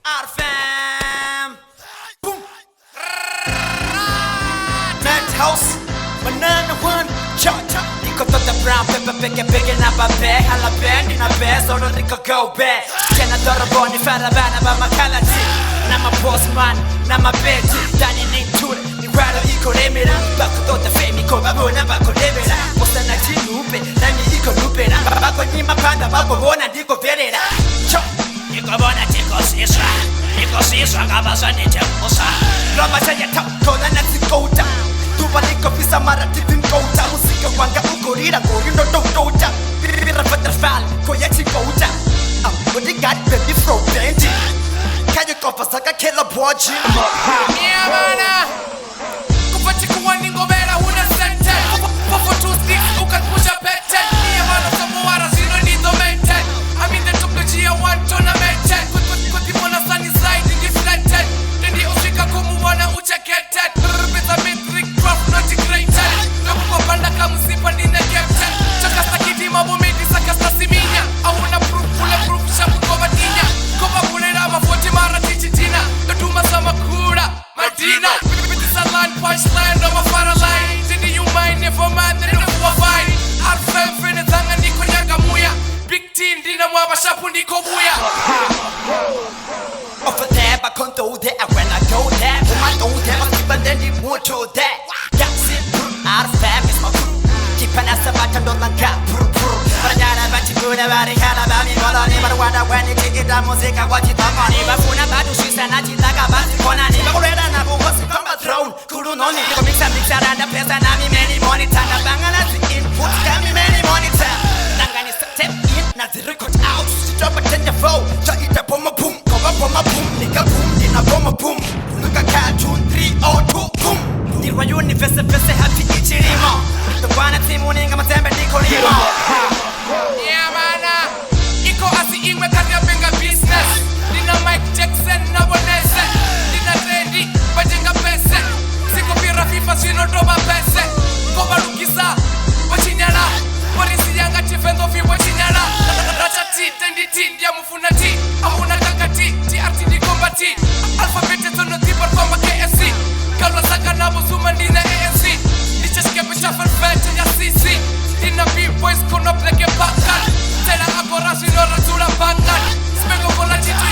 Arfam. Boom. Madhouse. Banana one. Cha cha. Niko tota brown pepper peke peke na ba be hala be na be solo niko go back. Tena doroboni farabana ba makalati. Na ma boss man, na ma betty. Dani ni ture, ni waro iko remera. Bakutota femi ko babona bakolebera. Osana chinupe, nami iko nupera. Bako nyima panda bako bona ndiko verera. Cho. Niko bona tiko siswa. Niko siswa ngabasa nithe musa. Roma chaya top kona na tsikota. Tuba niko fisa mara tipim kota. Musika wanga ukorira korindo dota. Bira fatrafal koya chikota. Bodyguard baby fro benji. Kaya kofa saka kela boji. Yeah mana. Kupachi kuwani ngobera huna sente. 4 2 6 ukatpusha pete. Yeah mana samuara sino ni domente. I'm in the top G one tournament. Kuti mona sunny side in deflated. Ndi usika kumuona uchekete. Pesa metric 12 not greater. Nakupanda kama msipa nina captain. Chaka sakiti mabomedi sakasta siminya. Ahuna proof full proof shabu kobatinya. Koba bulera mafoti mara tichitina. Doduma samakura madina. Bitisa line punchline no mafara line. Did you mind if I'm man then no fine. Arfem fene zanga niko nyaga muya. Big team dina mwaba shapu niko buya. Over there, I can't do that when I go there. Oh my go there, I'm keeping them the motor there. That's it, Arfam is my crew. Keep an ass about to don't like pru pru. Baranyana bachikuna bari hala bami moloni barwana when it take the music I watch it on. Bafuna badu shisa na chitaka basi kona ni bakulera na buhosi kama throne. Kuru noni niko mixa mixa randa pesa na mi many monitor na bangana zi input kami many monitor. Nangani step in na zi record out. Drop a 10 4 cha ita poma boom. Boma boom, nigga boom, nina boma boom. Look at cartoon 302 boom. Nirwa universe verse happy ichirimo. The one timu ninga matembe niko limo. Yeah mana, iko asi ingwe kati benga business. Nina Mike Jackson na bonese. Nina trendy bajenga pese. Siko pira FIFA sino doba pese. Koba lukisa, bochinyala. Polisi yanga chifendo fi bochinyala. Racha ti tendi ti ndia mufuna ti. Ahuna kaka ti TRT di kombati. Alphabet tono ti por komba KFC. Kalwa saka na bozuma ndina ANC. Nicheskepe shafal fete ya CC. Dina B-boys kono pleke bakal. Tela agora sino ratula bangal. Spego kola chito